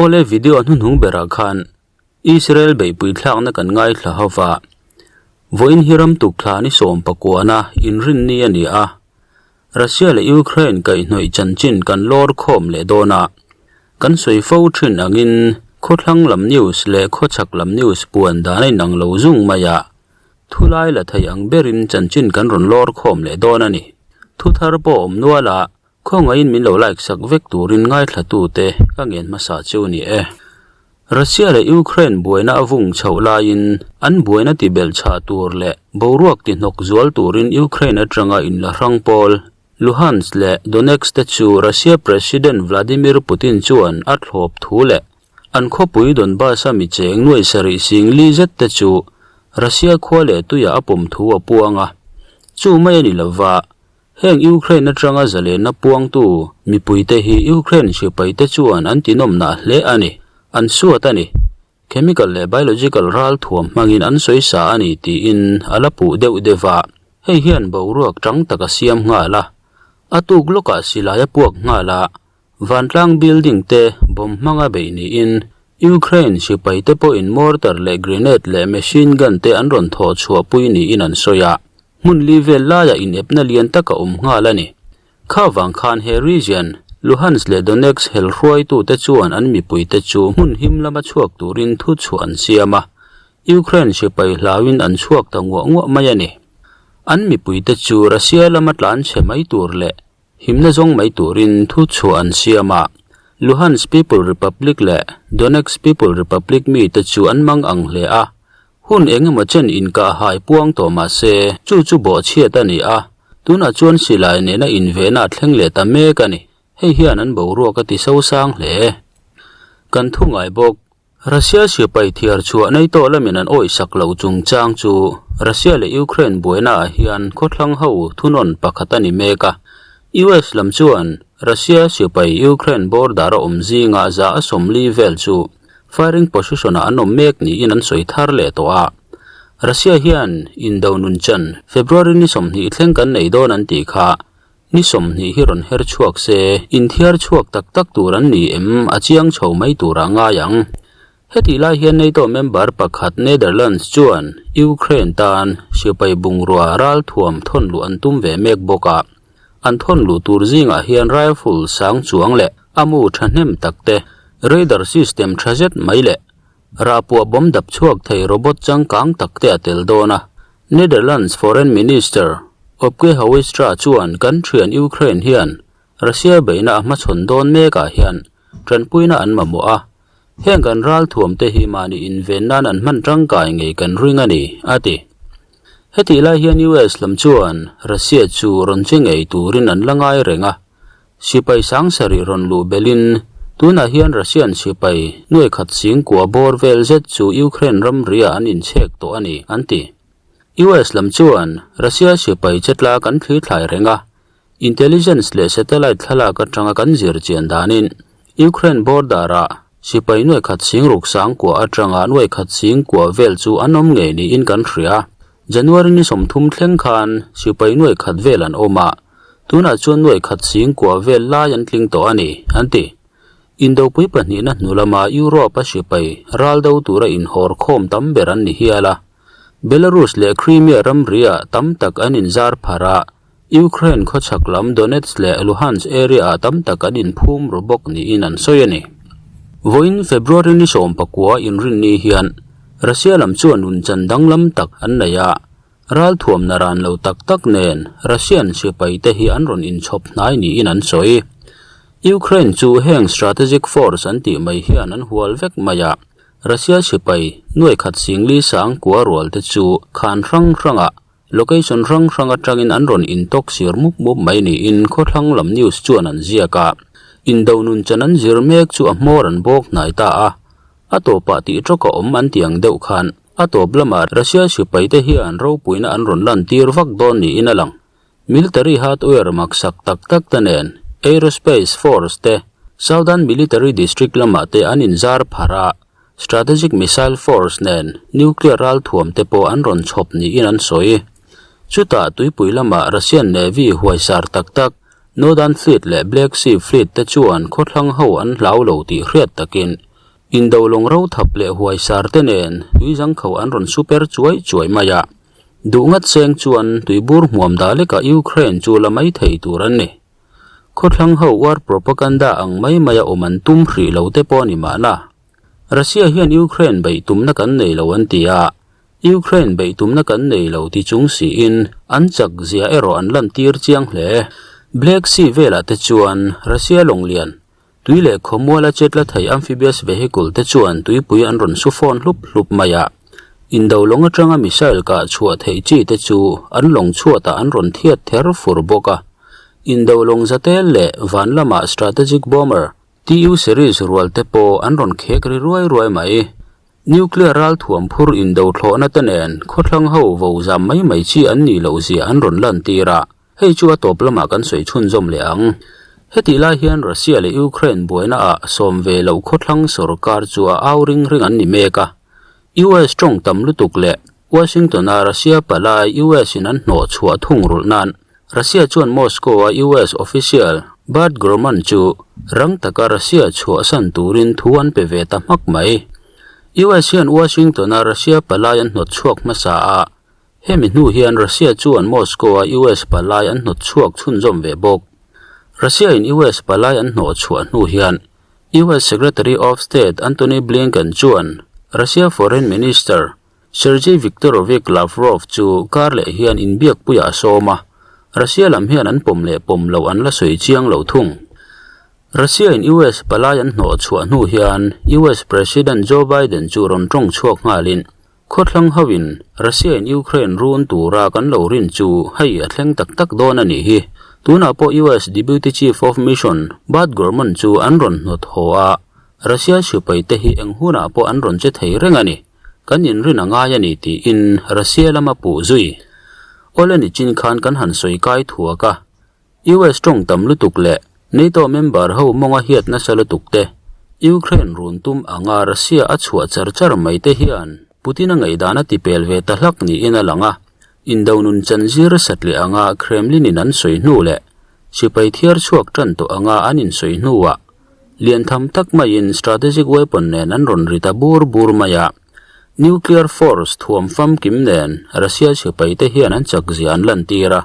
Awle video hnuhnung berah khan Israel beihpui thlakna kan ngaithla ho va. Vawiin hi ram tukthla ni 19na inrinni a ni a. Russia leh Ukraine kaihhnawih chanchin kan lawr khawm leh dawn a. Kan sawi fo thin angin khawthlang lam news leh khawchhak lam news puan dan a inang lo zung mai a. Thulai la thei ang berin chanchin kan rawn lawr khawm leh dawn a ni. Thuthar pawh awm nual a. Khawngaihin min lo like sak vek turin ngaithlatute ka ngen hmasa chu ni e. Russia leh Ukraine buaina a vung chhoh laiin an buaina ti belh chhah tur leh boruak ti hnawk zual turin Ukraine atanga inla hrang pawl Luhansk leh Donetsk te chu Russia President Vladimir Putin chuan a thlawp thu leh an khawpui Donbas-a mi cheng nuai sarih sing li zet te chu Russia khua leh tuiah a pawm thu a puang a. Chu mai a ni lova, Heng Ukraine atanga zalenna puangtu mipuite hi Ukraine sipaite chuan an tinawmnah hle a ni, an suat a ni. Chemical leh biological ral thuam hmangin an sawi sa a ni tiin a la puh deuh deuh a, hei hian boruak tang tak a siam nghal a. A tuk lawkah silai a puak nghal a, vantlang building te bomb hmanga beih niin Ukraine sipaite pawhin mortar leh grenade leh machine gun te an rawn thawh chhuahpui niin an sawi a. Hmun li vel laiah inepna lian tak a awm nghal a ni. Kha vang khan he region, Luhansk leh Donetsk hel hruaitute chuan an mipuite chu hmun him lama chhuak turin thu chhuah an siam a, Ukraine sipai hlauin an chhuak ta nguah nguah mai a ni. An mipuite chu Russia lama tlan chhe mai tur leh himna zawng mai turin thu chhuah an siam a, Luhansk People Republic leh Donetsk People Republic mite chu an mang ang hle a, Hun eng emaw chen inkah hai puang tawh mah se, chu chu bawhchhiat a ni a, tunah chuan silai nena invehna a thleng leh ta mek a ni. Hei hian an boruak a ti sosang hle. Kan thu ngai bawk. Russia sipai thiar chhuah nei tawh lamin an awihsak loh chungchang chu Russia leh Ukraine buainaah hian khawthlang ho thunawn pakhat a ni mek a. US lam chuan Russia sipai Ukraine border a awm zingah za a 40 vel chu Firing position-ah an awm mek niin an sawi thar leh tawh a. Russia hian indo nun chan February ni 20 thleng kan nei dawn an tih kha ni 20 hi rawn her chhuak se, inthiar chhuak tak tak tur an ni em a chiang chho mai turah ngai ang. Hetih lai hian NATO member pakhat Netherlands chuan Ukraine tan sipai bungrua ralthuam thawn luh an tum ve mek bawk a. An thawn luh tur zingah hian rifle sang chuang leh a mu thahnem tak te, radar system tha zet mai leh rahpuah bomb dap chhuak thei robot changkang tak te a tel dawn a. Netherlands Foreign Minister Wopke Hoekstra chuan kan thian Ukraine hian Russia beihna a hmachhawn dawn mekah hian tanpuina an mamawh a, heng kan ralthuam te hi mahni inven nan an hman tangkai ngei kan ring a ni, a ti. Hetih lai hian US lam chuan Russia chu rawn che ngei turin an la ngai reng a, sipai sang sarih rawn luh belhin tunah hian Russian sipai nuai khat sing kua bawr vel zet chu Ukraine ramriah an inchhek tawh a ni, an ti. US lam chuan Russia sipai chetla kan thli thlai reng a, Intelligence leh satellite thlalak atanga kan zir chian danin Ukraine border-ah sipai nuai khat sing ruk sang kua atanga nuai khat sing kua vel chu an awm ngei niin kan hria. January ni 30 thleng khan sipai nuai khat vel an awm a, tunah chuan nuai khat sing kua vel lai an tling tawh a ni, an ti. Indopui pahnihna hnu lama Europe-a sipai ral do tura inhawr khawm tam ber an ni hial a. Belarus leh Crimea ramriah tam tak an inzar pharh a, Ukraine khawchhak lam Donetsk leh Luhansk area-ah tam tak an inphum ru bawk niin an sawi a ni. Vawiin February ni 19 inrinni hian Russia lam chuan nunchan danglam tak an nei a, ralthuamna ran lo tak tak nen Russian sipaite hi an rawn inchhawp hnai niin an sawi. Ukraine chu heng strategic force an tih mai hian an hual vek mai a, Russia sipai nuai khat singli sang kua rual te chu khan hrang hrangah Location hrang hrang atangin an rawn intawk sir mup mup mai niin khawthlang lam news chuan an ziak a. Indo nun chan an zir mek chu a hmawr an bawk hnai ta a. A tawpah tih tawk a awm an ti ang deuh khan a tawp lamah Russia sipaite hian ropuina an rawn lantir vak dawn niin a lang. Military hardware maksak tak tak te nen Aerospace Force te Southern Military District lamah te an inzar pharh a. Strategic Missile Force nen nuclear ralthuam te pawh an rawn chhawp niin an sawi. Chutah tuipui lamah Russian Navy huaisar tak tak Northern Fleet leh Black Sea Fleet te chuan khawthlang ho an hlau lo tih hriat takin. Indo lawng ro thap leh huai sar te nen tui zangkho an rawn super chuai chuai mai a. Duh ngat seng chuan tuibur hmuam dah lekah Ukraine chu la mai thei tur an ni. Khawthlang ho war propaganda ang mai maia awm an tum hrih lo te pawh a ni mahna. Russia hian Ukraine beih tumna kan nei lo an ti a, Ukraine beih tumna kan nei lo ti chung siin an chak zia erawh an lantir chiang hle. Black Sea velah te chuan Russia lawng lian Tui leh khawmuala chetla thei amphibious vehicle te chuan tuipui an rawn su fawn hlup hlup mai a. Indo lawng atanga missile kah chhuah theih chi te chu an lawng chhuatah an rawn thiat ther fur bawk a. Indo lawng zatel leh van lama strategic bomber TU series rual te pawh an rawn khek ri ruai ruai mai. Nuclear ralthuam phur indo thlawhna te nen khawthlang ho vo zam mai mai chi an nih loh zia an rawn lantir a. Hei chu a tawp lamah kan sawi chhunzawm leh ang. Hetih lai hian Russia leh Ukraine buaina ah sawm ve loh khawthlang sorkar chu a au ring ring an ni mek a. US tawng tam lutuk leh Washington a Russia palai US in an hnawh chhuah thung rulh nan Russia chuan Moscow a US official Bart Groman chu rang taka Russia chhuahsan turin thu an pe ve ta hmak mai. US hian Washington a Russia palai an hnawt chhuak hmasa a, Hemi hnu hian Russia chuan Moscow-a US palai an hnawt chhuak chhunzawm ve bawk. Russia-in US palai an hnawh chhuah hnu hian US Secretary of State Antony Blinken chuan Russia Foreign Minister Sergei Viktorovich Lavrov chu kar leh hian inbiakpuiah a sawm a, Russia lam hian an pawm leh pawm loh an la sawi chiang lo thung. Russia-in US palai an hnawh chhuah hnu hian US President Joe Biden chu rawn tawng chhuak nghalin Khawthlang hoin Russia-in Ukraine run tura kan lo rin chu hei a thleng tak tak dawn a nih hi. Tunah pawh US Deputy Chief of Mission Bart Gorman chu an rawn hnawt haw a, Russia sipai te hi eng hunah pawh an rawn che thei reng a ni. Kan inrin a ngai a ni tiin Russia lama puh zui. Awle nichin khan kan han sawi kai thuak a. US tawng tam lutuk leh NATO member ho mawnga hiat nasa lutuk te, Ukraine run tum anga Russia a chhuah char char mai te hian Putin a ngaihdan a tipel ve ta hlak niin a lang a, indo nun chanzir satliah anga Kremlin in an sawi hnu leh sipai thiar chhuak tan tawh anga an insawi hnuah lian tham tak maiin strategic weapon nen an rawn ri ta bur bur mai a, nuclear force thuam famkim nen Russia sipai te hian an chakzia an lantir a.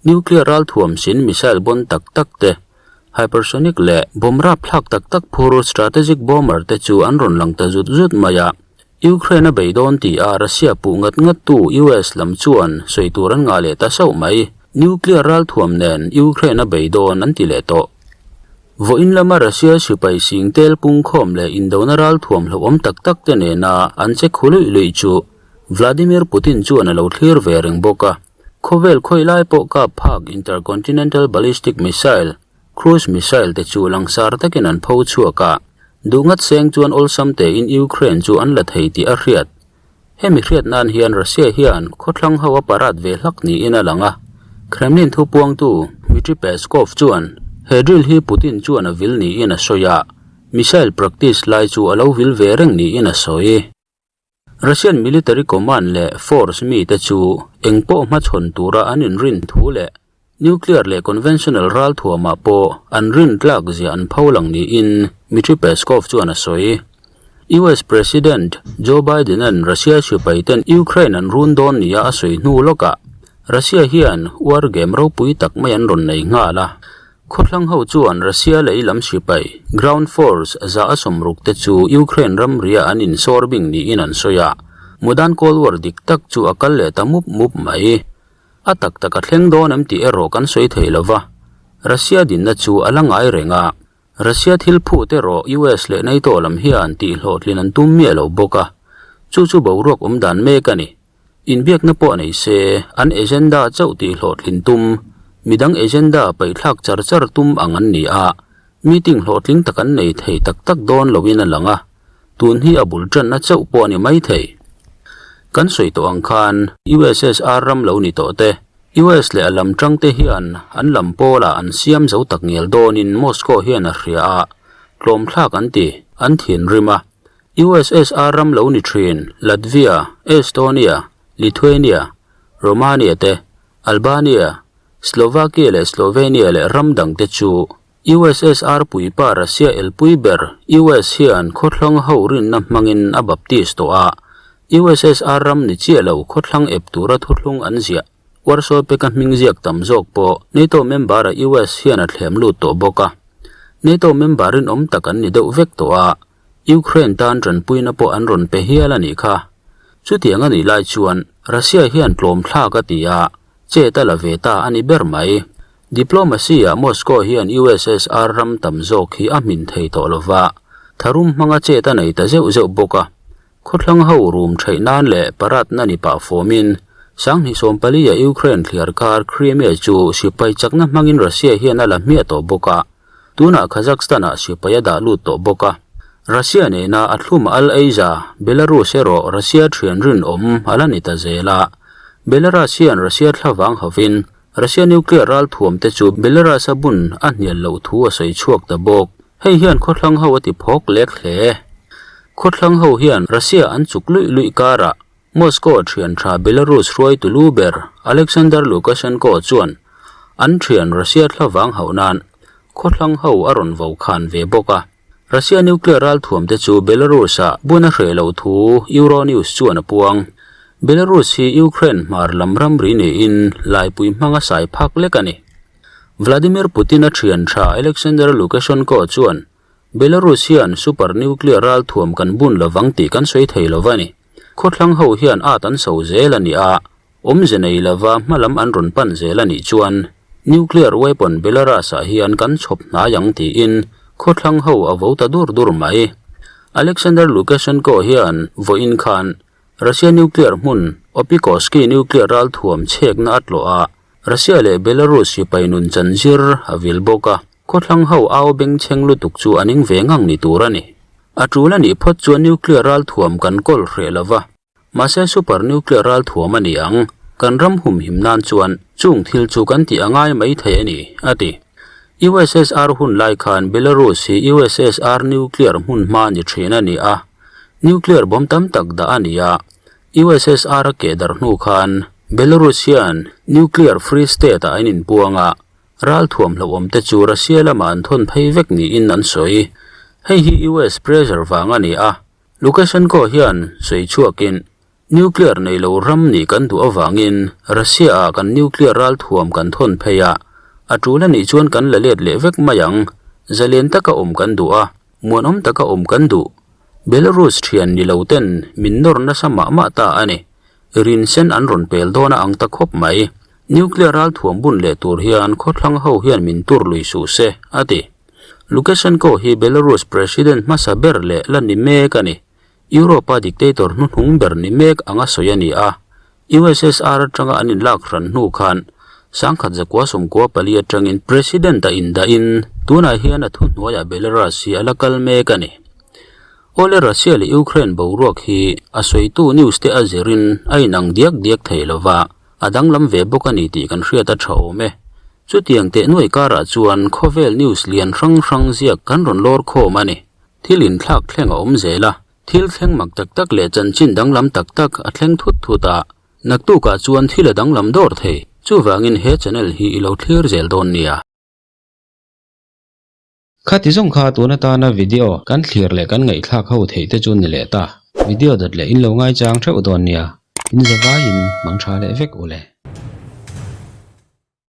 Nuclear ralthuam sin missile bon tak tak te, hypersonic leh bomb rapthlak tak tak phur strategic bomber te chu an rawn lang ta zut zut mai a. Ukraine a bei dawn tih a Russia puh ngat ngat tu US lam chuan sawi tur an ngah leh ta sauh mai. Nuclear ralthuam nen Ukraine a bei dawn an ti leh tawh. Vawiin lama Russia sipai sing tel pungkhawm leh indona ralthuam hlauhawm tak tak te nena an che khu luih luih chu Vladimir Putin chuan a lo thlir ve reng bawk a. Khawvel khawi lai pawh kap phak Intercontinental Ballistic Missile, Cruise Missile te chu langsar takin an pho chhuak a, duh ngat seng chuan awlsam tein Ukraine chu an la thei tih a hriat. Hemi hriat nan hian Russia hian khawthlang ho a parat ve hlak niin a lang a, Kremlin thupuangtu Dmitry Peskov chuan he drill hi Putin chuan a vil niin a sawi a, missile practice lai chu a lo vil ve reng niin a sawi. Russian military command leh force mite chu eng pawh hmachhawn tura an inrin thu leh nuclear leh conventional ralthuamah pawh an rin tlak zia an pho lang niin Dmitry Peskov chuan a sawi. US President Joe Biden-a'n Russia sipaiten Ukraine an run dawn nia a sawi hnu lawkah Russia hian war game ropui tak mai an rawn nei nghal a. Khawthlang ho chuan Russia lei lam sipai, ground force, za a sawmruk te chu Ukraine ramria an insawr bing niin an sawi a, Modern Cold War dik tak chu a kal leh ta mup mup mai. A tak tak a thleng dawn em tih erawh kan sawi thei lo va, Russia dinna chu a la ngai reng a, Russia thil phut erawh US leh NATO lam hian tihhlawhtlin an tum miah lo bawk a, chu chu boruak awm dan mek a ni. Inbiakna pawh nei se, an agenda chauh tih hlawhtlin tum, midang agenda paihthlak char char tum ang an ni a, meeting hlawhtling tak an nei thei tak tak dawn loin a lang a, tun hi a bul tanna chauh pawh a ni mai thei. Kan sawi tawh ang khan USSR ram lo ni tawh te, US leh a lam tangte hian an lam pawlah an siam zo tak ngial dawnin Moscow hian a hria a, tlawmthlak an ti, an thinrim a. USSR ram lo ni thin Latvia, Estonia, Lithuania, Romania te, Albania, Slovakia leh Slovenia leh ram dangte chu USSR puipa Russia elpui ber US hian khawthlang ho rinna hmangin a baptist tawh a, USSR ram ni chiah lo khawthlang ep tura thuthlung an ziah. Warsaw Pact-a hming ziak tam zawk pawh NATO member-a US hian a thlem lut tawh bawk a. NATO member rinawm tak an ni deuh vek tawh a, Ukraine tan tanpuina pawh an rawn pe hial a nih kha. Chutiang a nih lai chuan Russia hian tlawm thlak a ti a, chet a la ve ta a ni ber mai. Diplomacy-ah Moscow hian USSR ram tam zawk hi a hmin thei tawh lo va, tharum hmanga chet a nei ta zeuh zeuh bawk a. Khawthlang ho rum theih nan leh paratna ni pah fawmin Sanghnih sawmpalia Ukraine thliar kar Crimea chu sipai chakna hmangin Russia hian a la hmiah tawh bawk a, tunah Kazakhstan-ah sipai a dah lut tawh bawk a. Russia nena a thlum al eiza Belarus erawh Russia thian rinawm a la ni ta zel a. Belarus hian Russia thlavang hovin Russia nuclear ralthuam te chu Belarus-a bun a hnial loh thu a sawi chhuak ta bawk. Hei hian khawthlang ho a ti phawk lek hle. Khawthlang ho hian Russia an chuk luih luih karah Moscow thian tha Belarus hruaitu lu ber Alexander Lukashenko chuan an thian Russia thlavang hauh nan khawthlang ho a rawn vo khan ve bawk a. Russia nuclear ralthuam te chu Belarus-ah bun a hreh loh thu Euronews chuan a puang. Belarus hi Ukraine hmar lam ramri niin laipui hmanga sai phak lek a ni. Vladimir Putin-a thian tha Alexander Lukashenko chuan Belarus hian super nuclear ralthuam kan bun lovang tih kan sawi thei lo va ni. Khawthlang ho hian at an so zel a ni a, awmze nei lova hmalam an rawn pan zel a nih chuan nuclear weapon Belarus-ah hian kan chhawp hnai ang tiin khawthlang ho a vo ta dur dur mai. Alexander Lukashenko hian vawiin khan Russia nuclear hmun Opikoski nuclear ralthuam chhekna a tlawh a, Russia leh Belarus sipai nun chanzir a vil bawk a, khawthlang ho au bengchheng lutuk chu a ning ve ngang ni tur a ni. A tul a nih phawt chuan nuclear ralthuam kan kawl hreh lo va, mahse super nuclear ralthuam a ni ang, kan ram humhim nan chuan chung thil chu kan tih a ngai mai thei a ni, a ti. USSR hun lai khan Belarus hi USSR nuclear hmun hma ni thin a ni a, nuclear bomb tam tak dah a ni a, USSR a keh darh hnu khan Belarus hian nuclear free state ah an inpuang a, ralthuam hlauhawm te chu Russia lamah an thawn phei vek niin an sawi. Hei hi US pressure vang a ni a, Lukashenko hian sawi chhuakin nuclear nei lo ram nih kan duh avangin Russia ah kan nuclear ralthuam kan thawn phei a, a tul a nih chuan kan la let leh vek mai ang, zalen taka awm kan duh a, muanawm taka awm kan duh. Belarus thian ni lo ten min nawr nasa mah mah ta a ni. Rin sen an rawn pel dawn a ang ta khawp mai. Nuclear ralthuam bun leh tur hian khawthlang ho hian min tur lui suh se, a ti. Lukashenko hi Belarus president hmasa ber leh la ni mek a ni. Europe-a dictator hnuhnung ber ni mek anga sawi a ni a. USSR atanga an inlak hran hnu khan sangkhat zakua sawmkua pali atangin President a indahin tunah hian a thuhnuaiah Belarus hi a la kal mek a ni. Awle Russia leh Ukraine boruak hi a sawitu news te a zirin a inang diak diak thei lova, a danglam ve bawk a ni tih kan hriat a tha awm e. Chutiang teh nuai karah chuan khawvel news lian hrang hrang ziak kan rawn lawr khawm a ni. Thil inthlak thleng a awm zel a. Thil thleng mak tak tak leh chanchin danglam tak tak a thleng thut thut a, naktukah chuan thil a danglam dawr thei. Chuvangin he channel hi i lo thlir zel dawn nia. Khati zawng kha tun atana video kan thlir leh kan ngaihthlak ho theih te chu ni leh ta. Video dawt leh in lo ngaichang theuh dawn nia. In zavaiin mang tha leh vek u le.